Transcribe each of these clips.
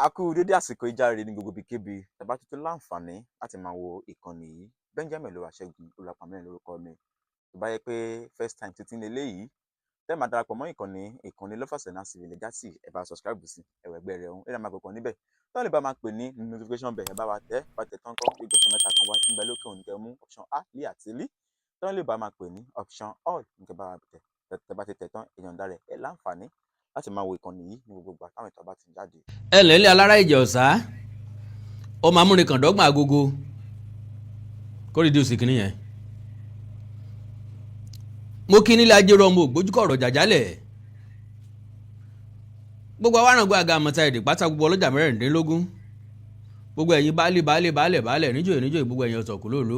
A kú dédé àsìkò ìjáre ní gbogbo ibikíbi tàbá tuntun láǹfààní láti máa wo ìkànnì yìí. Benjamin Olúwaṣẹ́gun Olúwapàmílẹ̀ lórúkọ mi. Tó bá yẹ pé first time tuntun leléyìí tẹ́ máa darapọ̀ mọ́ ìkànnì Lovers and Civil Legacy, ẹ bá subscribe sí ẹ̀wọ̀ ẹgbẹ́ rẹ̀ ọ̀hún, ẹ̀rọ máa kọ̀ọ̀kan níbẹ̀ tó lè bá máa pè ní notification bell. Ẹ bá wa tẹ́ bá tẹ̀ tán kọ́ gbígbọ́ option mẹ́ta kan wá tí ń bẹ lókè òní, kẹ́ mú option A, L àti L tó lè bá máa pè ní option all ní kẹ́ bá wa tẹ̀. Tẹ́ bá ti tẹ̀ tán, èèyàn dá rẹ̀ ẹ láǹfààní láti máa wo ìkànnì yìí ní gbogbo ìgbà táwọn ètò bá ti ń jáde. Ẹ lẹ́lẹ́ alára ìjẹ̀ ọ̀sá, ọmọ amúnikàndọ́gbọ̀n agogo kórìdí òsì kìíní yẹn. Mo kí nílé ajérò, ọmọ ògbójúkọ̀ ọ̀rọ̀ jàjálẹ̀, gbogbo awárangó àga àmọ́ta èdè pátá, gbogbo ọlọ́jà 16, gbogbo ẹ̀yin baálé baálé baálẹ̀ baálẹ̀, níjòyè níjòyè, gbogbo ẹ̀yin ọ̀tọ̀kù lóòló,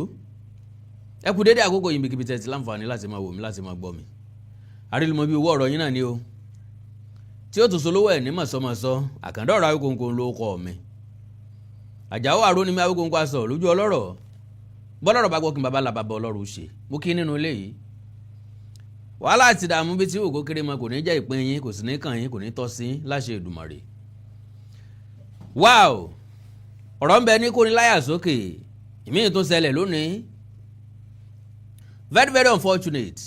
ẹ kú dédé àkókò yìí bíkíbi tẹ̀ ti láǹfààní láti máa wò mí, láti máa gbọ́ mi. Àrílùmọ́ bí owó ọ̀rọ̀ yín náà ni o tí ó tún solówó ẹ̀ ní mọ̀sọ́mọ̀sọ́. Àkàndá ọ̀rọ̀ Awíkonko ló kọ́ mi. Àjàó àrò ni mi, Awíkonko aṣọ lójú ọlọ́rọ̀, bọ́lọ́rọ̀ bá gbọ́ kí n bàbá làbàbà ọlọ́rọ̀ ṣe. Mo kí nínú ilé yìí, wàhálà àti ìdààmú bíi tí òkó kéré mọ kò ní jẹ́ ìpín yín, kò sì ní kàn yín, kò ní tọ́ sí láṣẹ Èdùmàrè. Wow, ọ̀rọ̀ ń bẹ ní kóníláyà sókè. Ìmíì tó ṣẹlẹ̀ lónìí, very very unfortunate.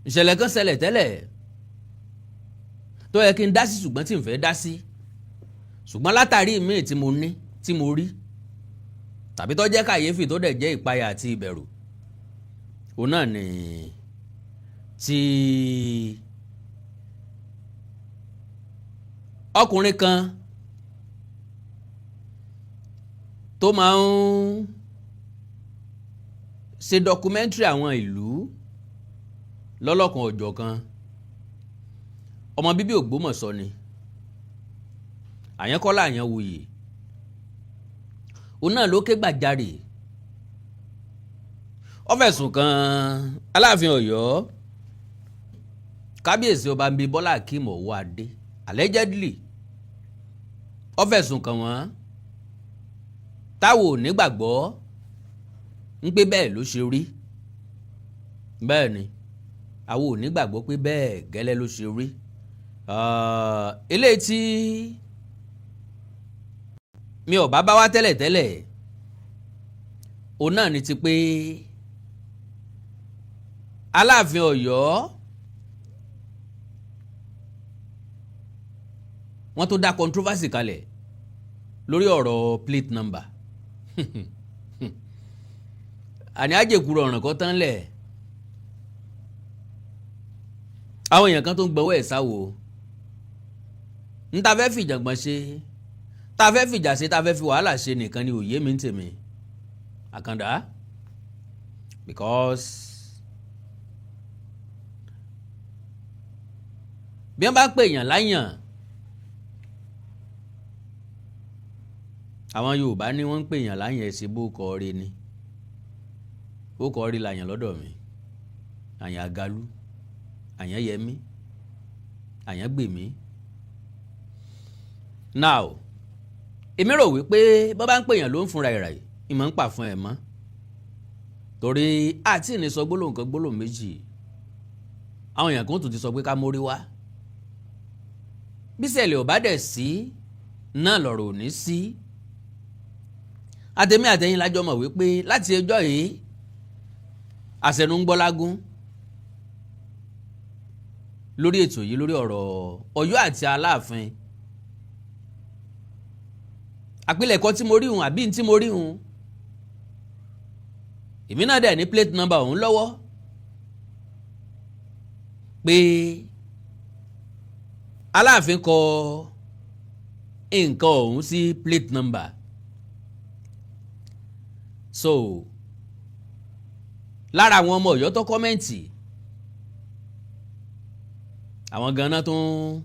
Ìṣẹ̀lẹ̀ kan ṣẹlẹ̀ tẹ́lẹ̀ tó yẹ kí n dá sí, ṣùgbọ́n tí n fẹ́ dá sí, ṣùgbọ́n látàrí ìmíì tí mo ní, tí mo rí, tàbí tó jẹ́ kàyéfì, tó dẹ̀ jẹ́ ìpayà àti ìbẹ̀rù, òun náà ni ti ọkùnrin kan tó máa ń ṣe documentary àwọn ìlú lọ́lọ́kan ọ̀jọ̀kan. Ọmọ bíbí Ògbómọ̀ṣọ́ ni, Àyànkọ́lá Àyànwùyí. Òun náà ló ké gbàjarè, ó fẹ̀sùn kàn Aláàfin Ọ̀yọ́, Kábíyèsí Ọba Bímbọ́lá Akeem Ọwọ́adé. Allegedly, ó fẹ̀sùn kàn wọ́n táwọn ò nígbàgbọ́ ń pé bẹ́ẹ̀ ló ṣe rí. Bẹ́ẹ̀ ni, àwọn ò nígbàgbọ́ pé bẹ́ẹ̀ gẹ́lẹ́ ló ṣe rí. Eléyìí tí mi ò bá bá wá tẹ́lẹ̀tẹ́lẹ̀, òun náà ni ti pé Aláàfin Ọ̀yọ́, wọ́n tó dá controversy kalẹ̀ lórí ọ̀rọ̀ plate number. Àní àjẹkùrọ̀ ọ̀ràn kan tán lẹ̀. Àwọn èèyàn kan tó ń gbọ́wọ́ ẹ̀ sáwo n ta fẹ́ fìjàngbọ̀n ṣe, ta fẹ́ fìjà ṣe, ta fẹ́ fi wàhálà ṣe nìkan ni òye mi ń tèmi Àkàndá, because bí wọ́n bá pè èèyàn láyàn, àwọn Yorùbá ní wọ́n ń pè èèyàn láyàn, ẹ̀ ṣe bó kọ́ rí ni, bó kọ́ rí làyàn lọ́dọ̀ mi. Àyàn àgálù, àyàn yẹmí, àyàn gbèmí. Now, èmi rò wípé bọ́ bá ń pèèyàn ló ń fúnra ẹ̀rà yìí, ìmọ̀ ń pà fún ẹ̀ mọ́, torí àti ìní sọ gbólóhùn kan, gbólóhùn méjì, àwọn èèyàn kan tún ti sọ pé ká mórí wá. Bí ṣẹlẹ̀ ò bá dẹ̀ sí náà, lọ̀rọ̀ ò ní sí. Àtẹ̀mí àtẹ̀yìn lájọ mọ̀ wípé láti ẹjọ́ yìí, àṣẹnu ń gbọ́lágún lórí ètò yìí, lórí ọ̀rọ̀ Ọ̀yọ́ àti Aláàfin. Àpilẹ̀kọ tí mo rí hùn àbí tí mo rí hùn, èmi náà dẹ̀ ní plate number òun lọ́wọ́. Pé Aláàfin kọ nǹkan ọ̀hún sí plate number. So lára àwọn ọmọ Ọ̀yọ́ tó comment, àwọn ganan tó ń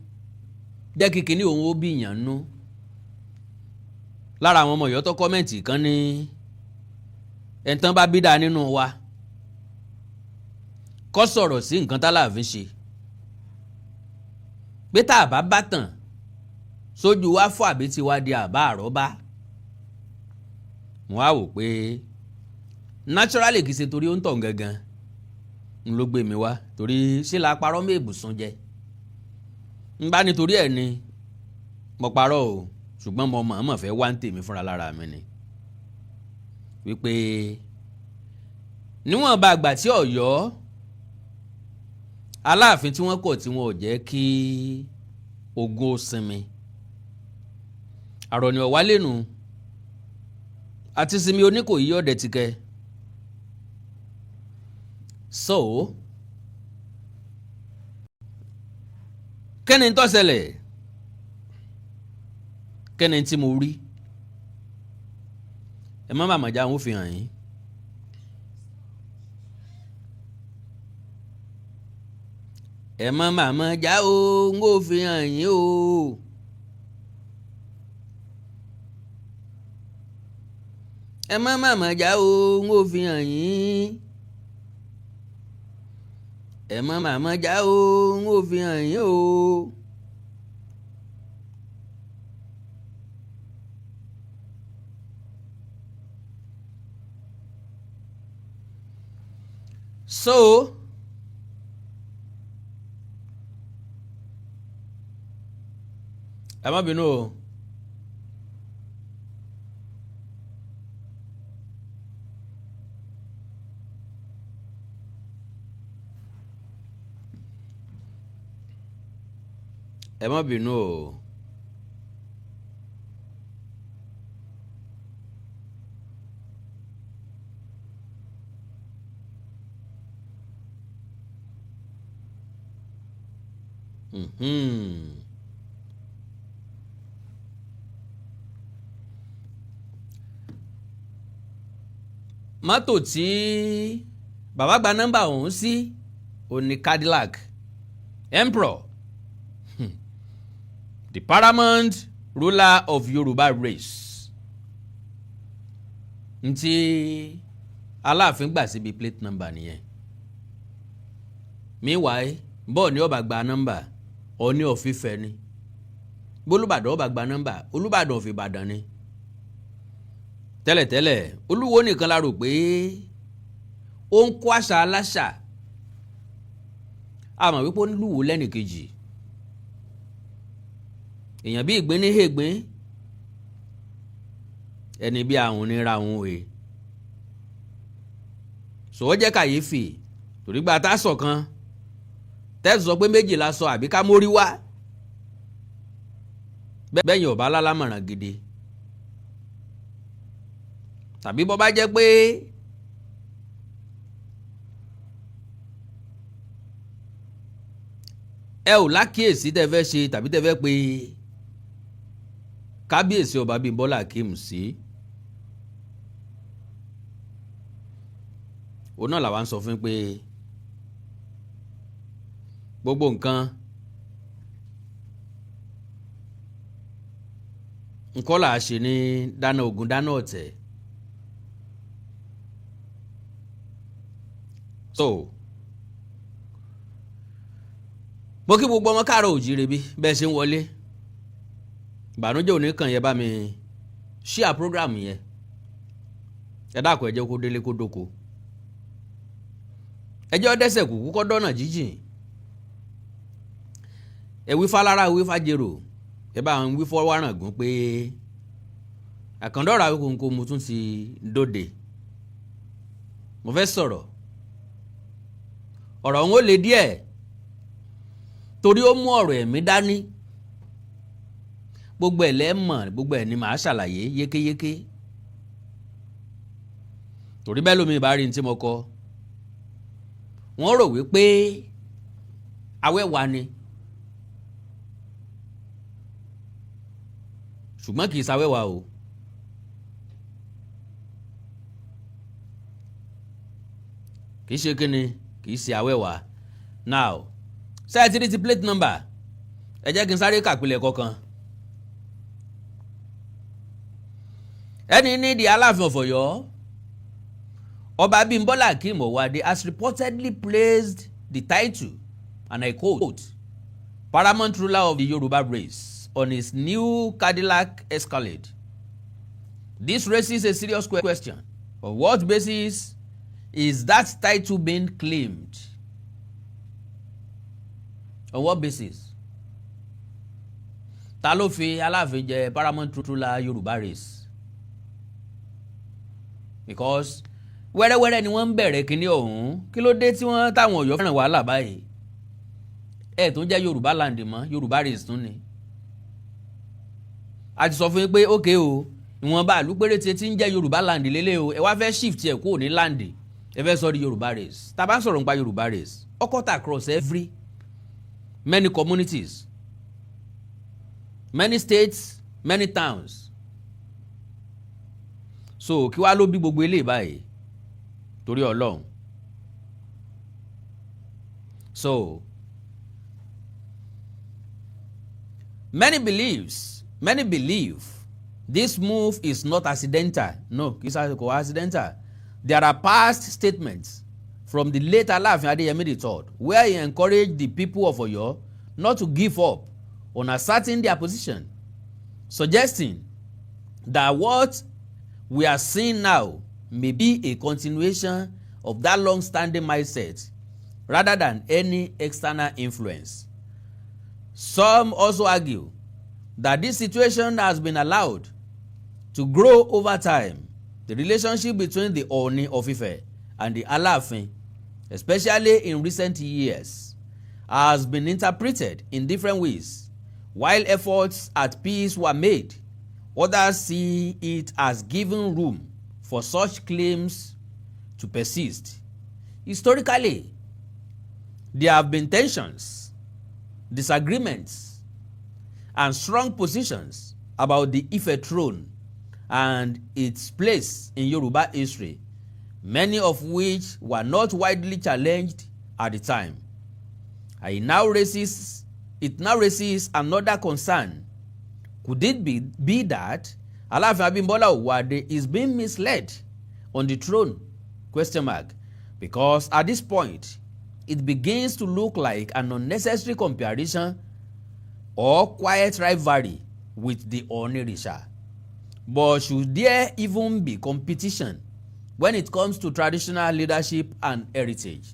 jẹ́ kíkiní òun ó bí yàn nú. Lára àwọn ọmọ Ọ̀yọ́ tó comment kan ní ẹ̀ńtán bá bí dáa nínú wa kó sọ̀rọ̀ sí nǹkan tálàfin ṣe, pé tá a bá bá tàn sójú wa fún àbí tiwa di àbá àrọ́bá. Mo á wò pé naturally, kì í ṣe torí ó ń tàn gangan ń ló gbé mi wá, torí ṣé la parọ́ mọ́ èbùsùn jẹ ń bá nítorí ẹ̀ ni mo parọ́ o. Ṣùgbọ́n mo mọ̀ọ́mọ̀ fẹ́ wá ń tèmi fúnra lára mi ni wípé níwọ̀nba àgbà tí Ọ̀yọ́ Aláàfin tí wọ́n kọ̀, tí wọn ò jẹ́ kí ogun ó sinmi, àròní ọ̀wá lẹ́nu àti sinmi Oníkòyí ọ̀dẹ̀ tìkẹ́. So kí ni tó ṣẹlẹ̀? Kí ni tí mo rí? Ẹ má màmá já, wọn fi hàn yín. Ẹ má màmá já o, ń ó fi hàn yín o. Ẹ má màmá já o, ń ó fi hàn yín. Ẹ má màmá já o, ń ó fi hàn yín o. So ẹ má bínú o. Ẹ má bínú o. Mọ́tò tí bàbá gba nọ́mbà ọ̀hún sí ó ní Cadillac Emperor, the paramount ruler of Yorùbá race, ntí Aláàfin gbà síbi plate number nìyẹn. Meanwhile, bọ́ọ̀ ni ọba gba nọ́mbà, Ọọ̀ni of Ifẹ̀ ni. Bólúbàdàn ọba gba nọ́mbà, Olúbàdàn of Ìbàdàn ni. Tẹ́lẹ̀tẹ́lẹ̀, Olúwo nìkan la rò pé ó ń kó àṣà aláṣà. A mọ̀ wípé ó ń lúwo lẹ́nìkejì èèyàn bí ìgbín ní hègbín, ẹni bí àwọn onírà òun òye sọ jẹ́ kàyéfì, torí gba tá a sọ kan tẹ́sí sọ pé méjìlá sọ àbí ká mórí wá bẹ́ẹ̀ yẹn ọba lálámọ̀ràn gidi, tàbí bọ́ bá jẹ́ pé ẹ ò lákìyèsí tẹ́ fẹ́ ṣe tàbí tẹ́ fẹ́ pé kábíyèsí ọba Bímbọ́lá Akeem sí, òun náà làwa ń sọ fún pé gbogbo nǹkan nǹkan là á ṣe ní dáná ogun, dáná ọ̀tẹ̀. So mo kí gbogbo ọmọ káàárọ̀ òjíire bí bẹ́ẹ̀ ṣe ń wọlé. Ìbànújẹ́ òní kàn yẹn, bá mi share program yẹn. Ẹ dákun, ẹ jẹ́ kó délé kó dóko, ẹ jẹ́ ó dẹ́sẹ̀ kúkú kọ́ dọ́nà jíjìn. Ẹ wí fálára, wí fájèrò, ẹ bá ń wí fọwárangún pé àkàndọ̀rọ̀ Awíkonko mo tún ti dóde. Mo fẹ́ sọ̀rọ̀, ọ̀rọ̀ ọ̀hún ó le díẹ̀ torí ó mú ọ̀rọ̀ ẹ̀mí dání. Gbogbo ẹ̀ lẹ́mọ̀, gbogbo ẹ̀ ni màá ṣàlàyé yékéyéké, torí bẹ́ẹ̀ lómi ìbá rí ní tí mo kọ, wọ́n rò wípé Awẹ́wà ni, ṣùgbọ́n kì í ṣawẹ́wà o. Kì í ṣe kíni, kì í ṣe awẹ́wà. Now, ṣé ẹ ti rí ti plate number? Ẹ jẹ́ kí n sáré kàpilẹ̀ kọ̀ọ̀kan. Ẹni ní di Aláàfin of Ọ̀yọ́, Ọba Abímbọ́lá Akeem Ọwọ́adé, has reportedly placed the title, and I quote, "paramount ruler of the Yoruba race" on his new Cadillac Escalade. This raises a serious question. On what basis is that title being claimed? On what basis? Ta ló fi Aláàfin jẹ paramount ruler Yorùbá race? Because wẹ́rẹ́wẹ́rẹ́ ni wọ́n ń bẹ̀rẹ̀ kínní ọ̀hún. Kí ló dé tí wọ́n táwọn Ọ̀yọ́ fẹ́ràn wàhálà báyìí? Ẹ̀ tó ń jẹ́ Yorùbá land mọ́, Yorùbá race tún ni. A ti sọ fún yín pé ókè o, ìwọ̀nba àlú péréte tí ń jẹ́ Yorùbá land lélẹ̀ o, ẹ wá fẹ́ shift ẹ̀ kúrò ní land, ẹ fẹ́ sọ di Yorùbá race. Tá a bá ń sọ̀rọ̀ nípa Yorùbá race, ó cut across every many communities, many states, many towns. So kí wàá ló bí gbogbo eléyìí báyìí torí Ọlọ́run? So many believe this move is not accidental. No, kì í ṣe kò accidental. There are past statements from the late Aláàfin Adéyẹmí III where he encouraged the people of Ọ̀yọ́ not to give up on asserting their position, suggesting that what we are seeing now may be a continuation of that long-standing mindset rather than any external influence. Some also argue that this situation has been allowed to grow over time. The relationship between the Ooni of Ife and the Aláàfin, especially in recent years, has been interpreted in different ways. While efforts at peace were made, others see it as giving room for such claims to persist. Historically, there have been tensions, disagreements, and strong positions about the Ife throne and its place in Yoruba history, many of which were not widely challenged at the time. It now raises another concern. Could it be that Aláàfin Abímbọ́lá Ọwọ́adé is being misled on the throne? Question mark. Because at this point, it begins to look like an unnecessary comparison or quiet rivalry with the Onirisha. But should there even be competition when it comes to traditional leadership and heritage?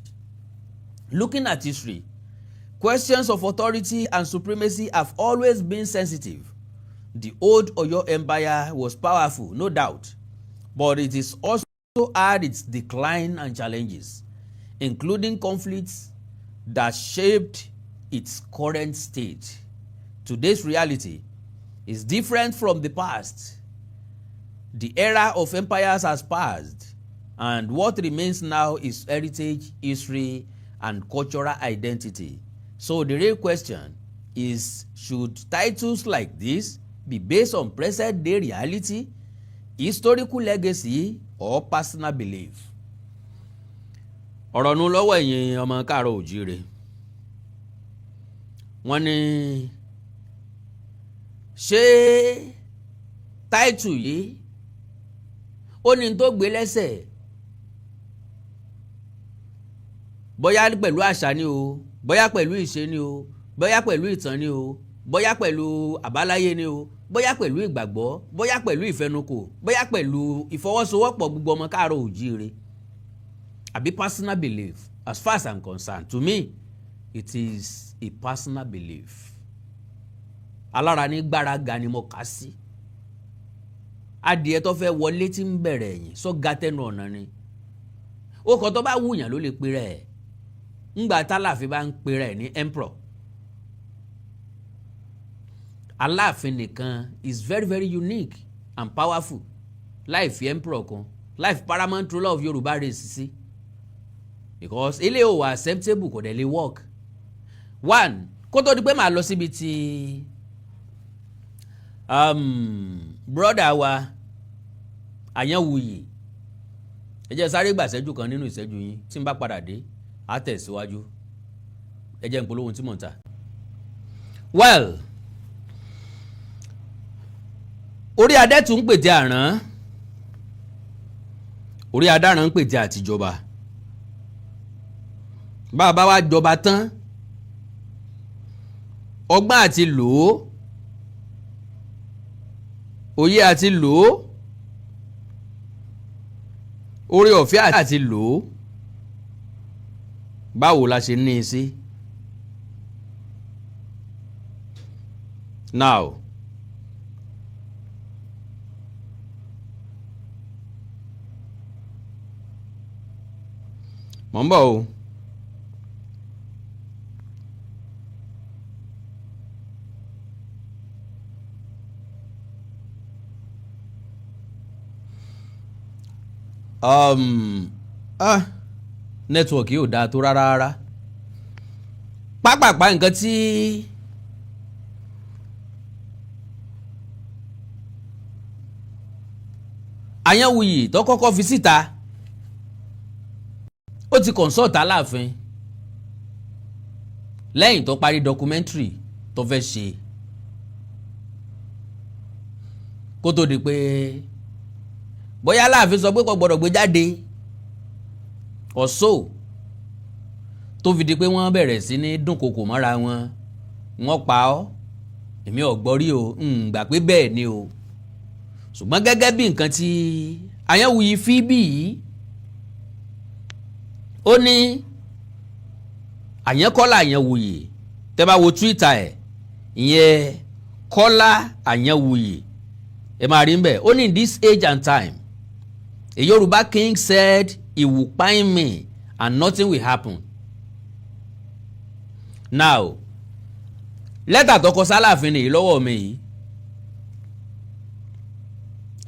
Looking at history, questions of authority and supremacy have always been sensitive. The old Oyo Empire was powerful, no doubt, but it is also had its decline and challenges, including conflicts that shaped its current state. Today's reality is different from the past. The era of empires has passed, and what remains now is heritage, history, and cultural identity. So the real question is, should titles like this be based on present day reality, historical legacy, or personal belief? Ọ̀rọ̀ nu lọ́wọ́ ẹ̀yin ọmọ káàárọ̀ òjíire. Wọ́n ní ṣé title yìí ó ní tó gbé lẹ́sẹ̀, bóyá pẹ̀lú àṣà ni o, bóyá pẹ̀lú ìṣe ni o, bóyá pẹ̀lú ìtàn ni o, bóyá pẹ̀lú àbáláyé ni o, bóyá pẹ̀lú ìgbàgbọ́, bóyá pẹ̀lú ìfẹnukò, bóyá pẹ̀lú ìfọwọ́sowọ́pọ̀ gbogbo ọmọ káàárọ̀ òjíire, àbí personal belief. As far as I'm concerned, to me it is a personal belief. Alára ní gbáraga ni mo kà sí. Adìẹ tó fẹ́ wọlé tí ń bẹ̀rẹ̀ ẹ̀yìn sọ́ga tẹnu ọ̀nà ni. Ó kọ́ tó bá wùyàn ló lè pe rẹ̀. Ńgbà tálàfin bá ń pe rẹ̀ ní emperor, Aláàfin nìkan is very very unique and powerful, láì fi emperor kan, láì fi paramount ruler of Yorùbá race sí, because ilé ò wà acceptable, kò dẹ̀ lè work. One, kó tó di pé màá lọ síbi tí brother wa Àyànwùyí, ẹ jẹ́ sáré gbà ìṣẹ́jú kan nínú ìṣẹ́jú yín. Tí n bá padà dé, á tẹ̀síwájú. Ẹ jẹ́ n polówó tí mò ń tà. Well, orí adẹ́tù ń pètè àrán, orí adaràn ń pètè àtijọba. Bá a bá wá jọba tán, ọgbọ́n àti lò ó, òye àti lò ó, oore ọ̀fẹ́ àti lò ó, báwo la ṣe ní í sí? Now, mò ń bọ̀ o. Network yóò dáa tó rárá rárá. Pápápá, nǹkan tí Àyànwùyí tó kọ́kọ́ fi síta, ó ti consult Aláàfin lẹ́yìn tó parí documentary tó fẹ́ ṣe, kó tó di pé bóyá Aláàfin sọ pé kò gbọdọ̀ gbé jáde ọ̀ṣọ́, tó fi di pé wọ́n bẹ̀rẹ̀ sí ní dúnkokò mọ́ra wọn. Wọ́n pa ọ́, èmi ò gbọ́ rí o, ń gbà pé bẹ́ẹ̀ ni o. Ṣùgbọ́n gẹ́gẹ́ bí nǹkan tí Àyànwùyí fi bí yìí, ó ní Àyànkọ́lá Àyànwùyí, tẹ́ bá wo Twitter ẹ̀, ìyẹn Kọ́lá Àyànwùyí, ẹ máa rí mbẹ̀. Ó ní, "In this age and time, a Yoruba king said he will kpai me and nothing will happen." Now, lẹ́tà tó kọ sálàfin nìyí lọ́wọ́ mi yìí.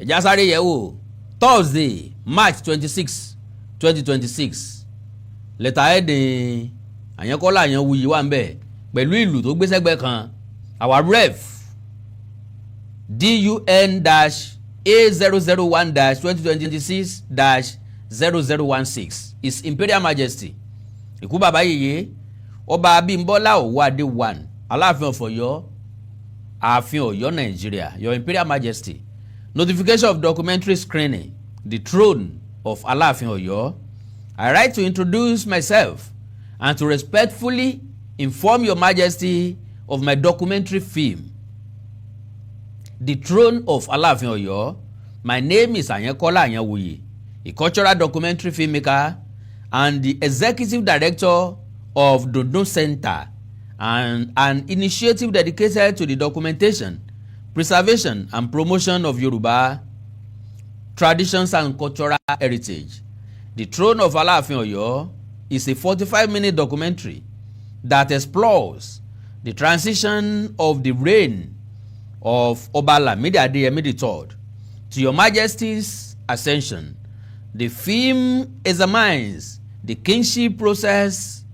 Ẹ̀já sáré yẹ̀ wò. Thursday, March 26, 2026. Lẹ́tà ẹ̀dín Àyànkọ́lá Àyànwùyí wà ń bẹ̀ pẹ̀lú ìlú tó gbé sẹ́gbẹ́ kan. "Our ref DUN-A001-2026-0016, His Imperial Majesty, Ikú Bàbá Yèyé, Ọba Abímbọ́lá Ọ̀wọ́adé one, Aláàfin of Ọ̀yọ́, Ààfin Ọ̀yọ́, Nàìjíríà. Your Imperial Majesty, notification of documentary screening, The Throne of Aláàfin Ọ̀yọ́. I write to introduce myself and to respectfully inform Your Majesty of my documentary film, The Throne of Aláàfin Ọ̀yọ́. My name is Àyànkọ́lá Àyànwùyí, a cultural documentary filmmaker and the executive director of Dundun Center, and an initiative dedicated to the documentation, preservation and promotion of Yoruba traditions and cultural heritage. The Throne of Aláàfin Ọ̀yọ́ is a 45-minute documentary that explores the transition of the reign of Ọba Lamidi Adeyemi III to Your Majesty's ascension. The film examines the kingship process,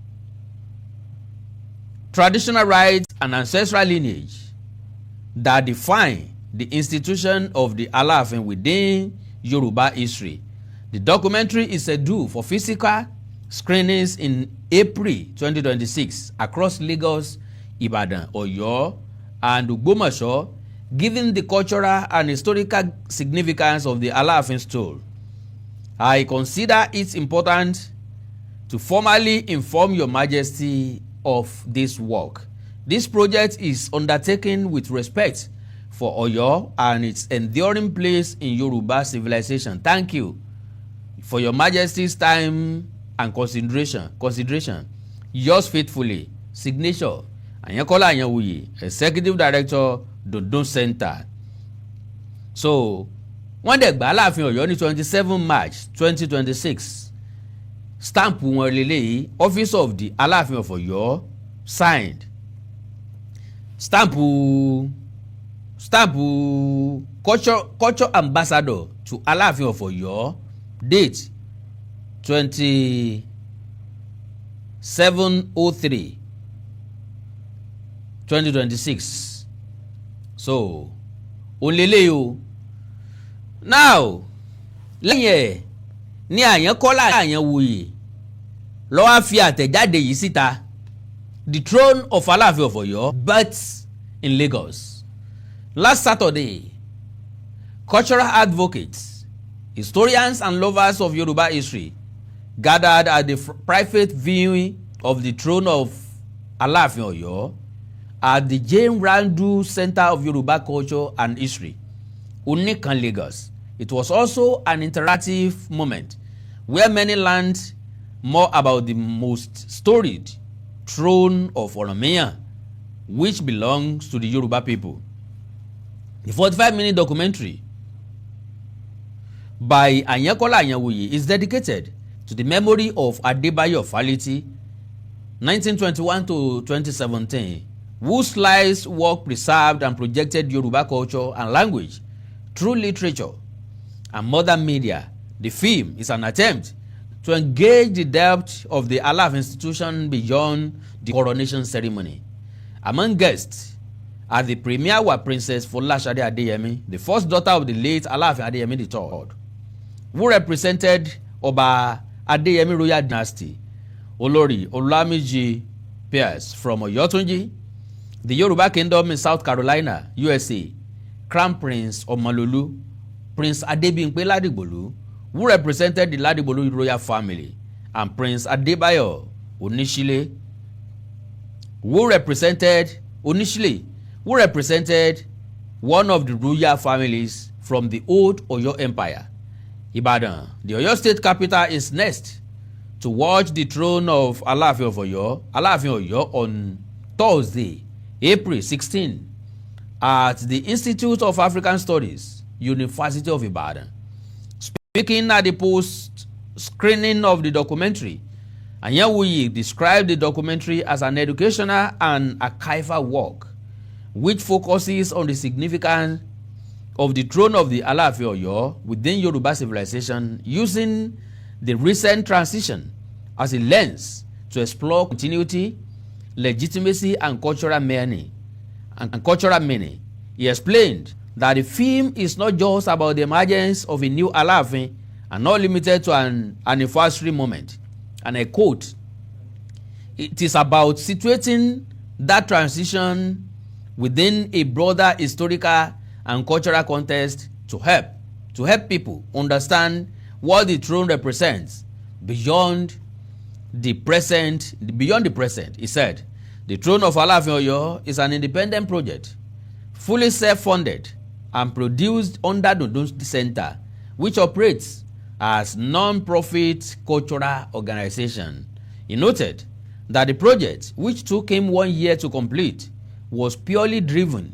traditional rites and ancestral lineage that define the institution of the Aláàfin within Yoruba history. The documentary is due for physical screenings in April 2026 across Lagos, Ibadan, Oyo, and Ogbomoso. Given the cultural and historical significance of the Aláàfin stool, I consider it important to formally inform Your Majesty of this work. This project is undertaken with respect for Oyo and its enduring place in Yoruba civilization. Thank you for Your Majesty's time and consideration. Yours faithfully, signature, Àyànkọ́lá Àyànwùyí, Executive Director, Dundun Center." So wọ́n dẹ̀ gbà Aláàfin Ọ̀yọ́ ní 27 March 2026. Stamp wọn lélẹ́yìí, Office of the Aláàfin of Ọ̀yọ́, signed. Stamp culture ambassador to Aláàfin of Ọ̀yọ́, date 27/03. 2026. So òǹlẹ́lẹ́ o. Now, lẹ́yìn ẹ̀ ní Àyànkọ́lá Àyànwùyí ló wá fi àtẹ̀jáde yìí síta: "The throne of Aláàfin of Ọ̀yọ́ births in Lagos last Saturday. Cultural advocates, historians and lovers of Yoruba history gathered at the private viewing of the throne of Aláàfin Ọ̀yọ́ at the Jane Randall Center of Yoruba Culture and History, Onikan, Lagos. It was also an interactive moment where many learned more about the most storied throne of Ọ̀rànmíyàn, which belongs to the Yoruba people. The 45-minute documentary by Ayankola Ayanwuyi is dedicated to the memory of Adebayo Faleti, 1921 to 2017, whose life's work preserved and projected Yoruba culture and language through literature and modern media. The film is an attempt to engage the depth of the Alaafin institution beyond the coronation ceremony. Among guests at the premiere were Princess Folashade Adeyemi, the first daughter of the late Alaafin Adeyemi III, who represented Oba Adeyemi royal dynasty, Olori Olamiji Pierce from Oyotunji, the Yoruba Kingdom in South Carolina, USA, Crown Prince Omololu, Prince Adebimpe Ladigbolu, who represented the Ladigbolu royal family, and Prince Adebayo Onishile, who represented one of the royal families from the old Oyo Empire. Ibadan, the Oyo State capital, is next to watch the throne of Alaafin of Oyo, Alaafin Oyo, on Thursday, April 16, at the Institute of African Studies, University of Ibadan. Speaking at the post-screening of the documentary, Ayanwuyi described the documentary as an educational and archival work which focuses on the significance of the throne of the Alaafin Oyo within Yoruba civilization, using the recent transition as a lens to explore continuity, legitimacy, and cultural meaning. And cultural meaning. He explained that the film is not just about the emergence of a new Alaafin and not limited to an anniversary moment. And I quote, "It is about situating that transition within a broader historical and cultural context to help people understand what the throne represents beyond the present," he said. The throne of Alaafin Oyo is an independent project, fully self-funded and produced under Dundun Center, which operates as non-profit cultural organization. He noted that the project, which took him one year to complete, was purely driven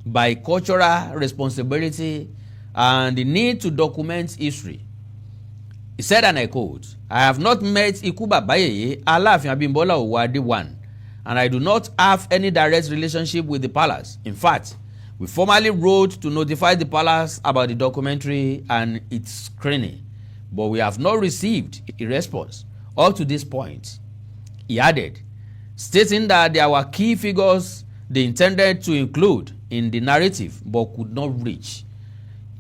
by cultural responsibility and the need to document history. He said, and I quote, "I have not met Iku Baba Yeye, Alaafin Abimbola Owoade I, and I do not have any direct relationship with the palace. In fact, we formally wrote to notify the palace about the documentary and its screening, but we have not received a response up to this point." He added, stating that there were key figures they intended to include in the narrative but could not reach.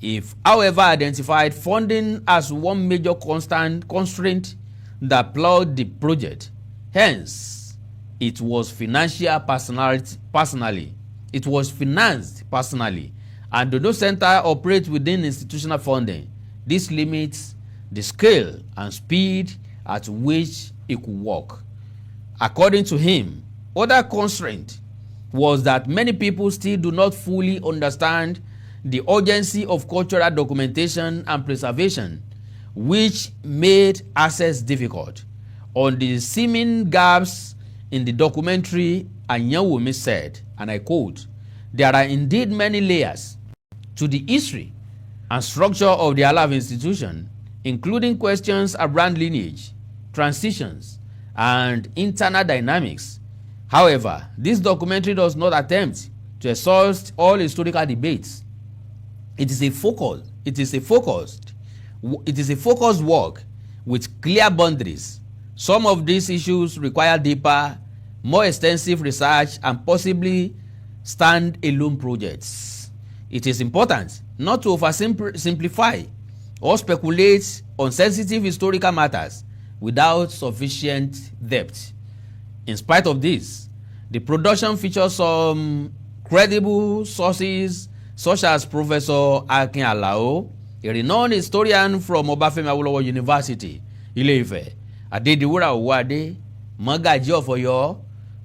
If, however, identified funding as one major constant constraint that plagued the project. Hence, it was financial personality, personally. It was financed personally, and Dodo Center operates within institutional funding. This limits the scale and speed at which it could work. According to him, other constraint was that many people still do not fully understand the urgency of cultural documentation and preservation, which made access difficult. On the seeming gaps in the documentary, Ayanwumi said, and I quote, "There are indeed many layers to the history and structure of the Alaafin institution, including questions around lineage, transitions, and internal dynamics. However, this documentary does not attempt to exhaust all historical debates. It is a focused work with clear boundaries. Some of these issues require deeper, More extensive research and possibly stand-alone projects. It is important not to oversimplify or speculate on sensitive historical matters without sufficient depth. In spite of this, the production features some credible sources such as Professor Akin Alao, a renowned historian from Obafemi Awolowo University, Ile-Ife, Adediwura Owóadé, Mọ́gàjí of Ọ̀yọ́,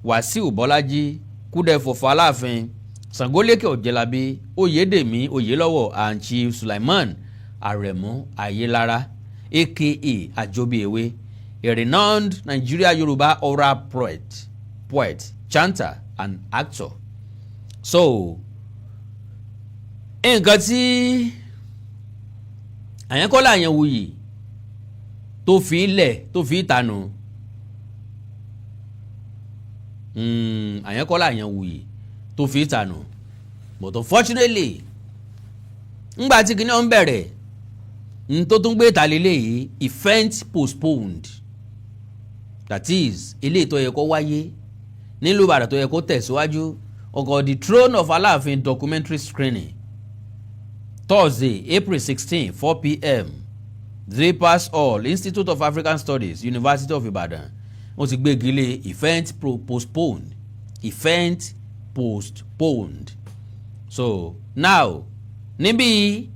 Wàsíù Bọ́lájí, Kúdẹ̀fọ̀ Aláàfin, Ṣàngólékè Ọ̀jẹ̀lábí, Oyèdèmí Oyèlọ́wọ̀ and Chief Sulaiman Aremu Ayelara, aka Ajobiewe, a renowned Nigeria Yoruba oral poet, chanter and actor. So, nǹkan tí Àyànkọ́lá Àyànwùyí tó fi lẹ̀ tó fi ìtànù, Àyànkọ́lá Àyànwùyí tó fi ìtànù, but unfortunately, ńgbà tí kinní ọ̀hún bẹ̀rẹ̀, n tó tún gbé ìta lélẹ́yìí, event postponed, that is, eléyìí tó yẹ kó wáyé nílùú Ìbàdàn, tó yẹ kó tẹ̀síwájú ọkọ̀, The Throne of Aláàfin documentary screening, Thursday, April 16, 4 p.m., Drapers Hall, Institute of African Studies, University of Ibadan. Wọ́n ti gbégi lé event postponed, event postponed. So now, níbí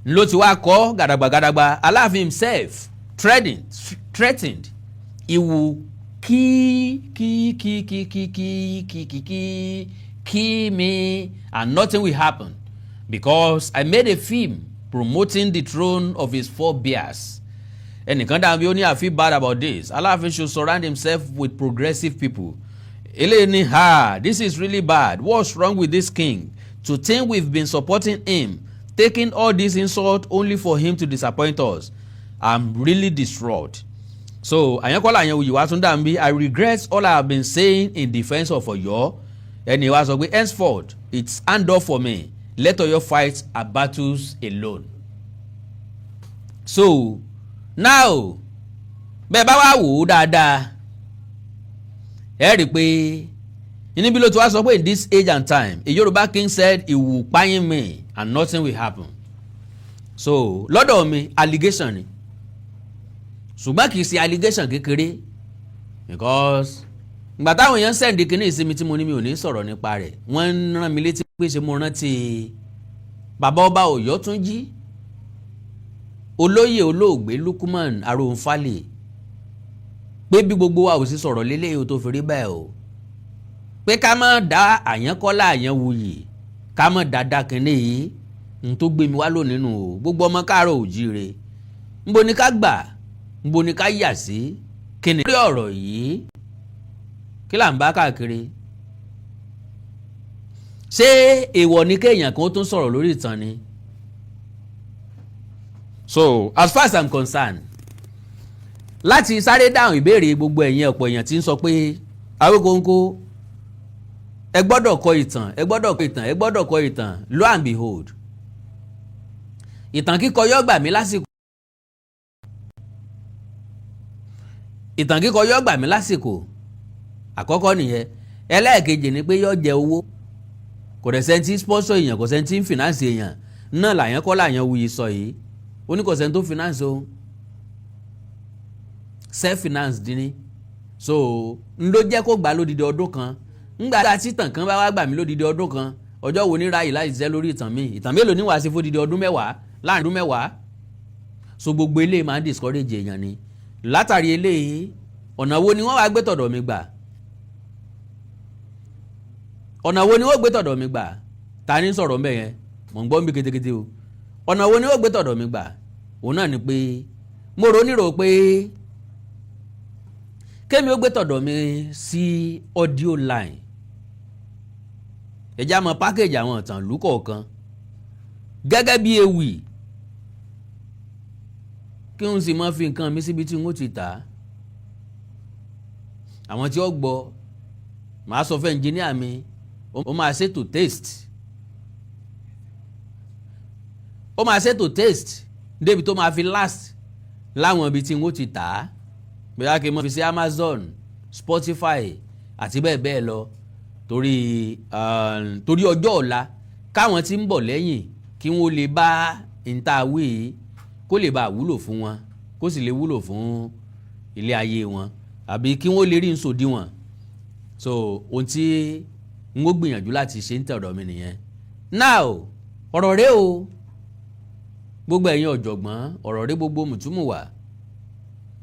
ló ti wá kọ́ gàdàgbà gàdàgbà, Aláàfin himself threatened he will kill, kill, kill, kill, kill, kill, kill, kill, kill, kill me and nothing will happen because I made a film promoting the throne of his forebears. Ẹnìkan dáhùn bí ó ní, "I feel bad about this. Aláàfin should surround himself with progressive people." Eléyìí ní, "Ha, this is really bad. What's wrong with this king? To think we've been supporting him, taking all this insult only for him to disappoint us. I'm really distraught." So Àyànkọ́lá Àyànwùyí wá tún dáhùn bí, "I regret all I have been saying in defence of Ọ̀yọ́." Ẹni wá sọ pé, "Henceforth, it's hand off for me. Let Ọ̀yọ́ fight her battles alone." So now, bẹ́ẹ̀ bá wá wò ó dáadáa, ẹ rí i pé níbi ló ti wá sọ pé in this age and time, a Yoruba king said he will kpayin me and nothing will happen. So lọ́dọ̀ mi, allegation ni, ṣùgbọ́n kì í ṣe allegation kékeré, because ìgbà táwọn èèyàn send kínní ìsinmi tí mo ní mi ò ní sọ̀rọ̀ nípa rẹ̀, wọ́n ń rán mi létí pé ṣe mo rántí bàbá ọba Ọ̀yọ́túnjí, olóyè olóògbé Lukman Aróunfálè, pé bí gbogbo wa ò sì sọ̀rọ̀ lélẹ́yìí tó fi rí bẹ́ẹ̀ o, pé ká má dá Àyànkọ́lá Àyànwùyí, ká má dáadáa kínní yìí n tó gbé mi wá lónìí nù o. Gbogbo ọmọ káàárọ̀ òjíire, nbo ni ká gbà, nbo ni ká yà sí? Kí ni lórí ọ̀rọ̀ yìí? Kí là ń bá káàkiri? Ṣé èèwọ̀ ni kéèyàn kan tún sọ̀rọ̀ lórí ìtàn ni? So as far as I'm concerned, láti sáré dáhùn ìbéèrè gbogbo ẹ̀yin ọ̀pọ̀ èèyàn tí ń sọ pé Awíkonko, ẹ gbọ́dọ̀ kọ ìtàn, ẹ gbọ́dọ̀ kọ ìtàn, ẹ gbọ́dọ̀ kọ ìtàn, lo and behold, ìtàn kíkọ yó gbà mí lásìkò. Ìtàn kíkọ yó gbà mí lásìkò, àkọ́kọ́ nìyẹn. Ẹlẹ́ẹ̀kejì ni pé yó jẹ owó. Kò dẹ̀ sẹ́ni tí sponsor èèyàn, kò sẹ́ni tí ń finance èèyàn náà. Làyàn kọ́ Làyànwùyí sọ yìí, ó ní kò sẹ́ni tó finance o, self finance dín ní. So n ló jẹ́ kó gbà lódidi ọdún kan. Ńgbà tí ìtàn kan bá wá gbà mí lódidi ọdún kan, ọjọ́ wo ní ráàyè láti ṣiṣẹ́ lórí ìtàn mi? Ìtàn mélòó ní wàá ṣe fódidi ọdún 10, láàrin ọdún 10? So gbogbo eléyìí máa ń discourage èèyàn ni. Látàrí eléyìí, ọ̀nà wo ni wọ́n wá gbé tọ̀dọ̀ mi gbà? Ọ̀nà wo ni wọ́n gbé tọ̀dọ̀ mi gbà? Ta ni sọ̀rọ̀ mbẹ̀ yẹn? Mò ń gbọ́ mi kétékété o. Ọ̀nà wo ni wọ́n gbé tọ̀dọ̀ mi gbà? Òun náà ni pé mo rò nírò pé kémi ó gbé tọ̀dọ̀ mi sí audio line, ẹ̀já mọ package àwọn ìtàn ìlú kọ̀ọ̀kan gẹ́gẹ́ bí ewì, kí n sì máa fi nǹkan mi síbi tí n ó ti tà á. Àwọn tí ó gbọ́, màá sọ fún ẹnjìníà mi, ó máa ṣètò taste, ó máa ṣètò taste débi tó máa fi last láwọn ibi tí n ó ti tà á, bóyá kí n mọ̀ fi sí Amazon, Spotify, àti bẹ́ẹ̀ bẹ́ẹ̀ lọ, torí ọjọ́ ọ̀la káwọn tí ń bọ̀ lẹ́yìn kí wọ́n lè bá ntàwé kó lè bá wúlò fún wọn, kó sì lè wúlò fún ilé ayé wọn, àbí kí wọ́n lè rí nsòdiwọ̀n. So ohun tí n ó gbìyànjú láti ṣe ń tẹ̀dọ̀ mi nìyẹn. Now, ọ̀rọ̀ rẹ o, gbogbo ẹ̀yin ọ̀jọ̀gbọ́n, ọ̀rọ̀ rẹ, gbogbo mùtúmùwà,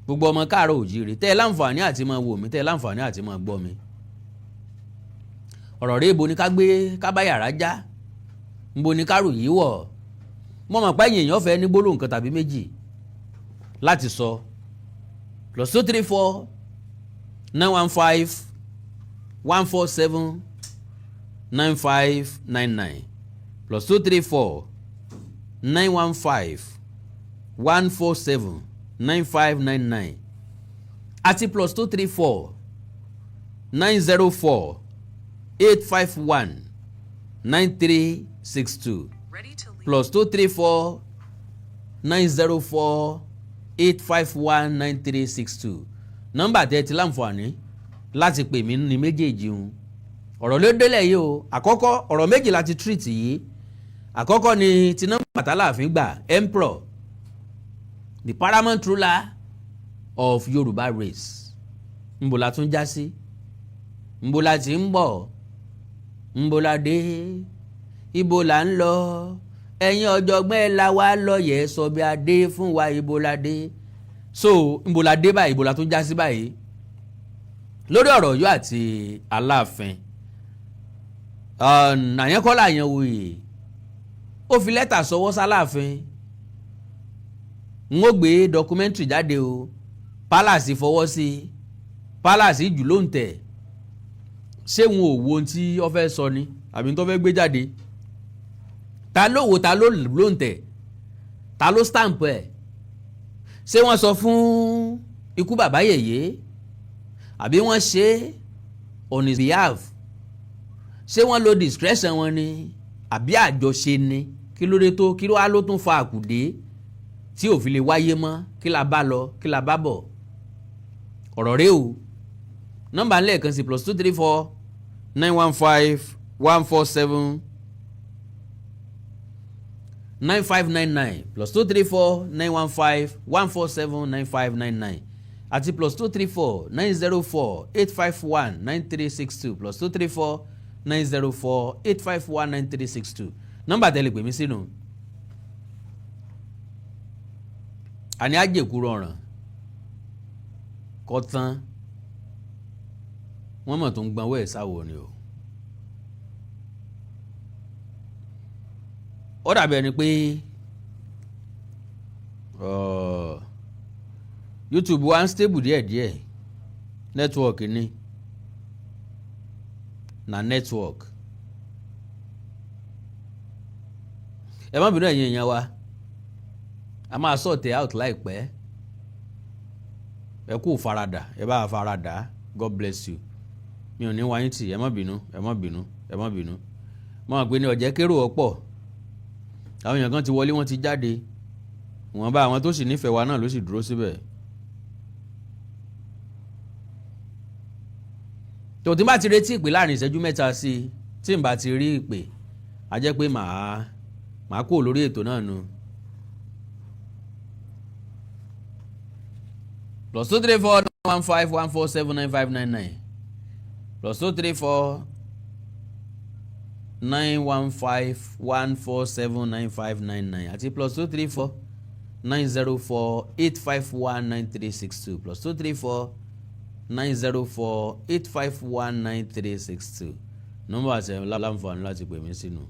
gbogbo ọmọ káàárọ̀ òjíire tẹ́ ẹ láǹfààní àti máa wò mí, tẹ́ ẹ láǹfààní àti máa gbọ́ mi, ọ̀rọ̀ rẹ, ibo ni ká gbé ká bá yàrá já? Nbo ni ká rò yí wọ̀? Mo mọ̀ pé ẹ̀yin èèyàn fẹ́ ní gbólóhùn kan tàbí méjì láti sọ. +234 915 147 9599, +234 915 147 9599 àti +234 904 851 9362, Ready to leave. +234 904 851 9362. Nọ́mbà tẹ́ ti láǹfààní láti pè mí ní méjèèjì un. Ọ̀rọ̀ ló délẹ̀ yìí o. Àkọ́kọ́, ọ̀rọ̀ méjì láti treat yìí. Àkọ́kọ́ ni ti nọ́mbà tálàfin gbà, emperor, the paramount ruler of Yorùbá race. Nbo la tún já sí? Nbo la ti ń bọ̀? Nbo la dé? Ibo la ń lọ? Ẹ̀yin ọ̀jọ̀gbọ́n, ẹ̀ la wá lọ́yẹ̀, sọ bí a dé fún wa. Ibo la dé? So nbo la dé báyìí? Ibo la tún já sí báyìí lórí ọ̀rọ̀ Ọ̀yọ́ àti Aláàfin? Àyànkọ́lá Àyànwùyí ó fi lẹ́tà sọwọ́ sáláàfin, n ó gbé documentary jáde o. Palace fọwọ́ sí, palace jù ló ń tẹ̀. Ṣé wọn ò wo ohun tí ó fẹ́ sọ ni àbí tó fẹ́ gbé jáde? Ta ló wò? Ta ló ló ń tẹ̀? Ta ló stamp ẹ̀? Ṣé wọ́n sọ fún ikú bàbá yèyé àbí wọ́n ṣe on his behalf? Ṣé wọ́n lo discretion wọn ni àbí àjọṣe ni? Kí ló dé tó kí ló wá ló tún fa àkùdé tí ò fi lè wáyé mọ́? Kí la bá lọ? Kí la bá bọ̀? Ọ̀rọ̀ rẹ o. Nọ́mbà ńlẹ̀ kan sí: +234 915 147 9599, +234 915 147 9599 àti +234 904 851 9362, +234 904 851 9362. Nọ́mbà tẹ́lẹ̀ pè mí sínú. Àní àjèkúrò ọ̀ràn kọ́ tán, wọ́n mọ̀ tó ń gbọ́n wẹ́ẹ̀ sáwọ́ ni o. Ó dàbí ẹni pé YouTube wa ń stable díẹ̀díẹ̀. Network ni na network. Ẹ má bínú, ẹ̀yin èèyàn wa, a máa sort it out láìpẹ́. Ẹ kú faradà, ẹ bá faradà. God bless you. Mi ò ní wáyé tì. Ẹ má bínú, ẹ má bínú, ẹ má bínú. Mo mọ̀ pé ní ọ̀jẹ̀ kérò ọ̀pọ̀, àwọn èèyàn kan ti wọlé, wọ́n ti jáde. Wọ́n bá àwọn tó sì nífẹ̀ẹ́ wa náà ló sì dúró síbẹ̀. Tó tí n bá ti retí ìpè láàrin ìṣẹ́jú 3 sí i, tí n bá ti rí ìpè, á jẹ́ pé màá kúrò lórí ètò náà nu. +234 915 147 9599, +234 915 147 9599 àti +234 904 851 9362, +234 904 851 9362. Nọ́mbà àti ẹ̀ láǹfààní láti pè mí sínú.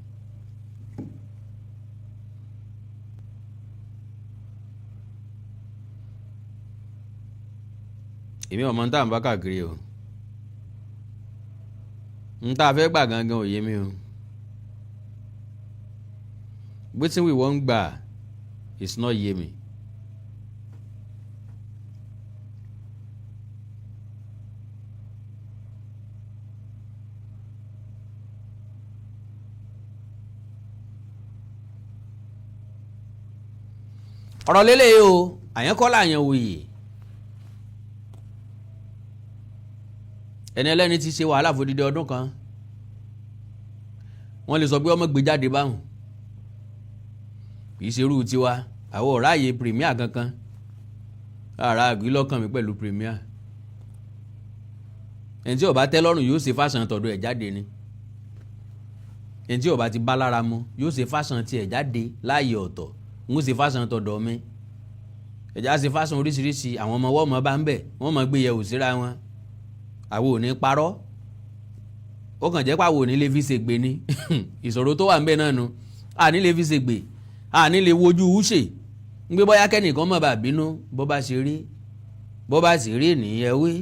Èmi ò mọ tá à ń bá káàkiri o. N tá a fẹ́ gbà gangan ò yé mi o. Wetin we wan gbà is not yé mi. Ọ̀rọ̀ lélẹ́yìí o. Àyànkọ́lá Àyànwùyí Ẹni ẹlẹ́ni ti ṣe wàhálà fódìdí ọdún kan, wọ́n lè sọ pé ọmọ gbé jáde báwọn. Kì í ṣerú tiwa, àwọn ọ̀rá àyè premiere kankan ara àgbí lọ́kàn mi pẹ̀lú premiere. Ẹni tí ó bá tẹ́ lọ́rùn yóò ṣe version tọ̀dọ̀ ẹ̀ jáde ni. Ẹni tí ó bá ti bá lára mu yóò ṣe version tiẹ̀ jáde láàyè ọ̀tọ̀. Ń ṣe version tọ̀dọ̀ mi, ẹ̀já ṣe version oríṣiríṣi. Àwọn ọmọ wọ́n mọ̀ bá ń bẹ̀, wọ́n mọ̀ gbé yẹ̀wò síra wọn. Àwọn ò ní parọ́, ó kàn jẹ́ pé àwọn ò ní lè fi ṣègbè ni. Ìṣòro tó wà ń bẹ̀ náà nu, à ní lè fi ṣègbè, à ní lè wojú wúṣè ń gbé bóyá kẹ́nìkan mọ̀ bá bínú. Bó bá ṣe rí, bó bá sì rí nìyẹn wí,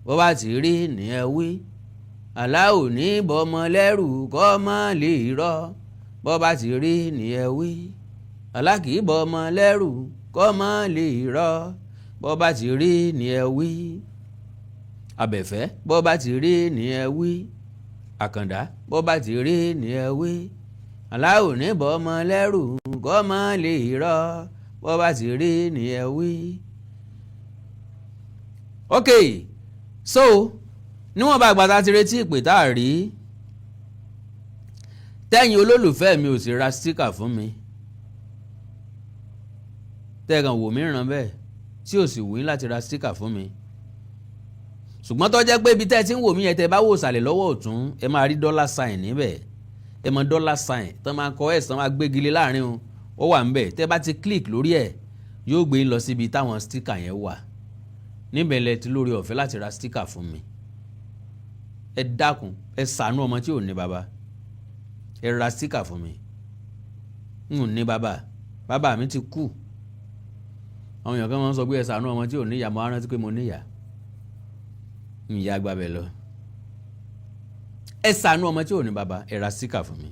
bó bá sì rí nìyẹn wí. Aláwo ní bọ́mọ lẹ́rù kọ́ mọ́ lè rọ́. Bó bá sì rí nìyẹn wí, alákìí bọ́mọ lẹ́rù kọ́ mọ́ lè rọ́. Bó bá sì rí nìyẹn wí, abẹ̀fẹ́, bó bá ti rí nìyẹn wí, àkàndá, bó bá ti rí nìyẹn wí. Aláwo ní bọ́mọ lẹ́rù kọ́ mọ́ lè rọ́. Bó bá ti rí nìyẹn wí. Ok, so níwọ̀n bá àgbàtà ti retí ìpè tá a rí, tẹ́yìn olólùfẹ́ mi ò sì ra sticker fún mi, tẹ́gàn wò mí ràn bẹ́ẹ̀ tí ò sì wù yín láti ra sticker fún mi, ṣùgbọ́n tó jẹ́ pé ibi tẹ́ ẹ ti ń wò mí yẹn, tẹ́ ẹ bá wò sàlẹ̀ lọ́wọ́ ọ̀tún, ẹ máa rí dollar sign níbẹ̀. Ẹ mọ dollar sign tó máa kọ ẹ̀ tán máa gbégilé láàrin o, ó wà níbẹ̀. Tẹ́ bá ti click lórí ẹ̀, yóò gbé yín lọ síbi táwọn sticker yẹn wà. Níbẹ̀ lẹ ti lórí ọ̀fẹ́ láti ra sticker fún mi. Ẹ dákun, ẹ ṣàánú ọmọ tí ò ní bàbá, ẹ ra sticker fún mi. N ò ní bàbá, bàbá mi ti kú. Àwọn èèyàn kan máa ń sọ pé ẹ ṣàánú ọmọ tí ò níyà. Mo á rántí pé mo níyà, ń ìyá gbàbẹ lọ. Ẹ ṣàánú ọmọ tí ò ní bàbá, ẹ ra sticker fún mi.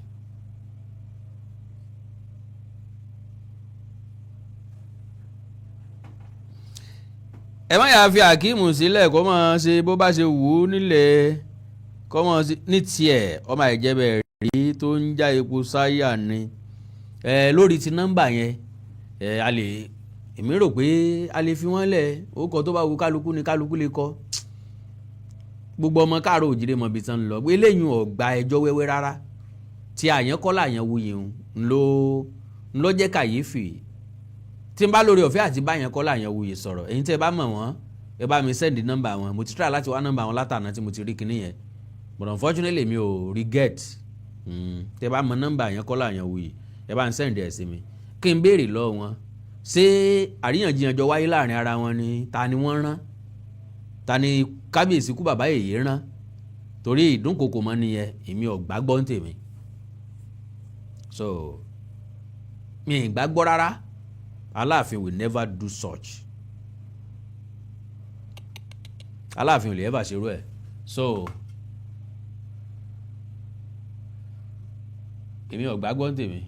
Ẹ má yàá fi Akeem sílẹ̀ kó máa ṣe bó bá ṣe wù ú nílẹ̀, kó máa ṣe ní tiẹ̀. Ọmọ àìjẹ́bẹ̀ rí tó ń já epo sáyà ni. Ẹ lórí ti nọ́mbà yẹn, ẹ a lè, èmi rò pé a lè fi wọ́n lẹ̀. Orúkọ tó bá wù kálukú ni kálukú lè kọ. Gbogbo ọmọ káàró òjìrè mọ̀ bí tán ń lọ. Eléyìí ò gba ẹjọ́ wẹ́wẹ́ rárá. Tí àyàn kọ́ làyàn wuyì ń lọ jẹ́ kàyéfì. Tí n bá lórí ọ̀fẹ́ àti báyẹn kọ́ làyàn wuyì sọ̀rọ̀, èyí tẹ́ ẹ bá mọ̀ wọ́n, ẹ bá mi send nọ́mbà wọn. Mo ti try láti wá nọ́mbà wọn látàná tí mo ti rí kinní yẹn, but unfortunately mi ò rí get. Tẹ́ bá mọ̀ nọ́mbà yẹn kọ́ làyàn wuyì, ẹ bá ń send ẹ̀ sí mi kí n béèrè lọ́wọ́ wọn. Ṣé àríyànjiyàn jọ wáyé láàrin ara wọn ni? Ta ni wọ́n rán? Ta ni kábíyèsí kú bàbá èyí rán? Torí ìdúnkokò mọ́ nìyẹn, èmi ò gbàgbọ́ ń tèmi. So mi ì gbàgbọ́ rárá. Aláàfin will never do such. Aláàfin ò lè ever ṣerú ẹ̀. So èmi ò gbàgbọ́ ń tèmi.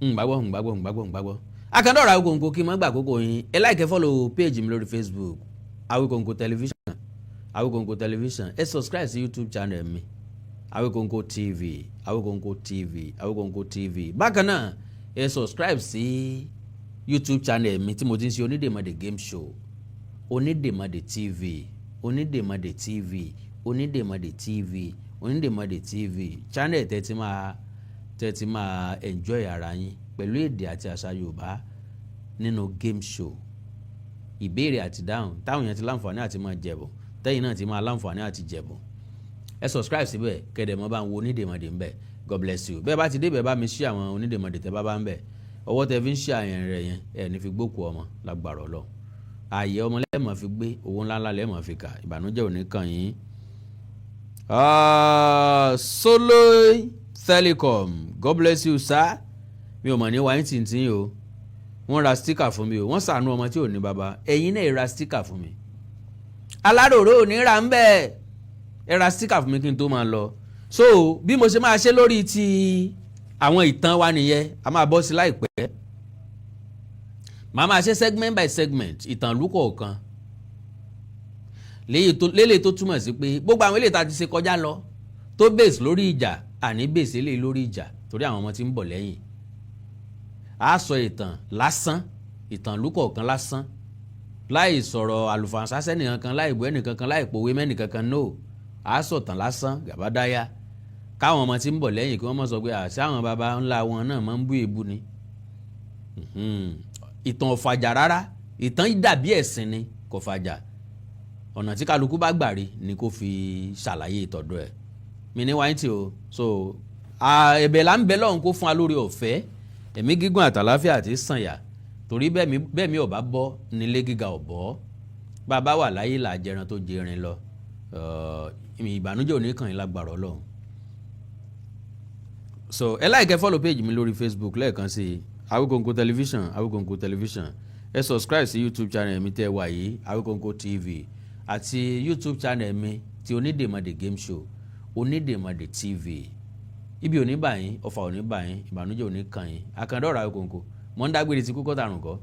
Ń gbàgbọ́, ń gbàgbọ́, ń gbàgbọ́, ń gbàgbọ́. Akandọ̀rọ̀ Awikonko, kí n má gbà àkókò yín. Ẹ like, follow page mi lórí Facebook, Awikonko Television, Awikonko Television. Ẹ subscribe sí YouTube channel mi, Awikonko TV, Awikonko TV, Awikonko TV. Bákan náà, ẹ subscribe sí YouTube channel mi tí mo ti ń ṣe Onídèmọdè game show, Onídèmọdè TV, Onídèmọdè TV, Onídèmọdè TV, Onídèmọdè TV channel. Tẹ́ ti máa enjoy ara yín pẹ̀lú èdè àti àṣà Yorùbá nínú game show, ìbéèrè àti dáhùn, táwọn èèyàn ti láǹfààní àti máa jẹ̀bùn, tẹ́yìn náà ti máa láǹfààní àti jẹ̀bùn. Ẹ subscribe síbẹ̀, kẹ́dẹ̀ mọ́ bá ń wo Onídèmọdè ń bẹ̀. God bless you. Bẹ́ẹ̀ bá ti débẹ̀, bá mi ṣí àwọn Onídèmọdè tẹ́ bá bá ń bẹ̀. Ọwọ́ tẹ́ fi ń ṣe àyẹn rẹ̀ yẹn, ẹ̀ ní fi gbókù ọmọ lágbára Ọlọ́run. Ààyè ọmọ lẹ́ẹ̀mọ̀ fi gbé, owó ńláńlá lẹ́ẹ̀mọ̀ fi kà. Ìbànújẹ́ ò ní kàn yín. Solo Telecom, God bless you, sir. Mi ò mọ̀ ní wáyé tìǹtìǹ o. Wọ́n ra sticker fún mi o. Wọ́n ṣàánú ọmọ tí ò ní baba. Ẹ̀yin náà ra sticker fún mi. Aláròró ò ní ra ń bẹ́ẹ̀. Ẹ ra sticker fún mi kí n tó máa lọ. So bí mo ṣe máa ṣe lórí ti àwọn ìtàn wa nìyẹn. A máa bọ́ sí láìpẹ́. Màá máa ṣe segment by segment, ìtàn ìlú kọ̀ọ̀kan, lélẹ̀ tó túmọ̀ sí pé gbogbo àwọn eléyìí tá a ti ṣe kọjá lọ tó base lórí ìjà, àní base eléyìí lórí ìjà, torí àwọn ọmọ tí ń bọ̀ lẹ́yìn. A sọ ìtàn lásán, ìtàn ìlú kọ̀ọ̀kan lásán. Láì sọ̀rọ̀ àlùfànṣá sẹ́nìkankan, láì bú ẹnìkankan, láì pòwe mẹ́nìkankan, no, à á sọ̀tàn lásán gàbádáyà, káwọn ọmọ tí ń bọ̀ lẹ́yìn kí wọ́n mọ̀ sọ pé àṣà àwọn baba ńlá wọn náà máa ń bú èébú ni. Ìtàn ò fàjà rárá. Ìtàn dàbí ẹ̀sìn ni, kò fàjà. Ọ̀nà tí kálukú bá gbà rí ni kó fi ṣàlàyé ìtọ̀dọ̀ ẹ̀. Mi ní wáyé tí o so ẹ̀bẹ̀ là ń bẹ lọ́hùn kó fún wa lórí ọ̀fẹ́, ẹ̀mí gígùn àtàláfíà àti sànyà, torí bẹ́ẹ̀ mi ò bá bọ́ nílé gíga ò bọ́. Bàbá wà láyé là jẹran tó jẹrin lọ. Ìbànújẹ́ ò ní kàn yín lágbára Ọlọ́run. So ẹ like, ẹ follow page mi lórí Facebook lẹ́ẹ̀kan sí i, Awikonko Television, Awikonko Television. Ẹ subscribe sí YouTube channel mi tẹ́ wà yìí, Awikonko TV, àti YouTube channel mi ti Onídèmọdè Game Show, Onídèmọdè TV. Ibi ò ní bà yín, ọfà ò ní bà yín, ìbànújẹ́ ò ní kàn yín. Àkàndọ̀rọ̀ Awikonko mọ̀ ń dágbére ti kú kọ́tàrùn kọ́.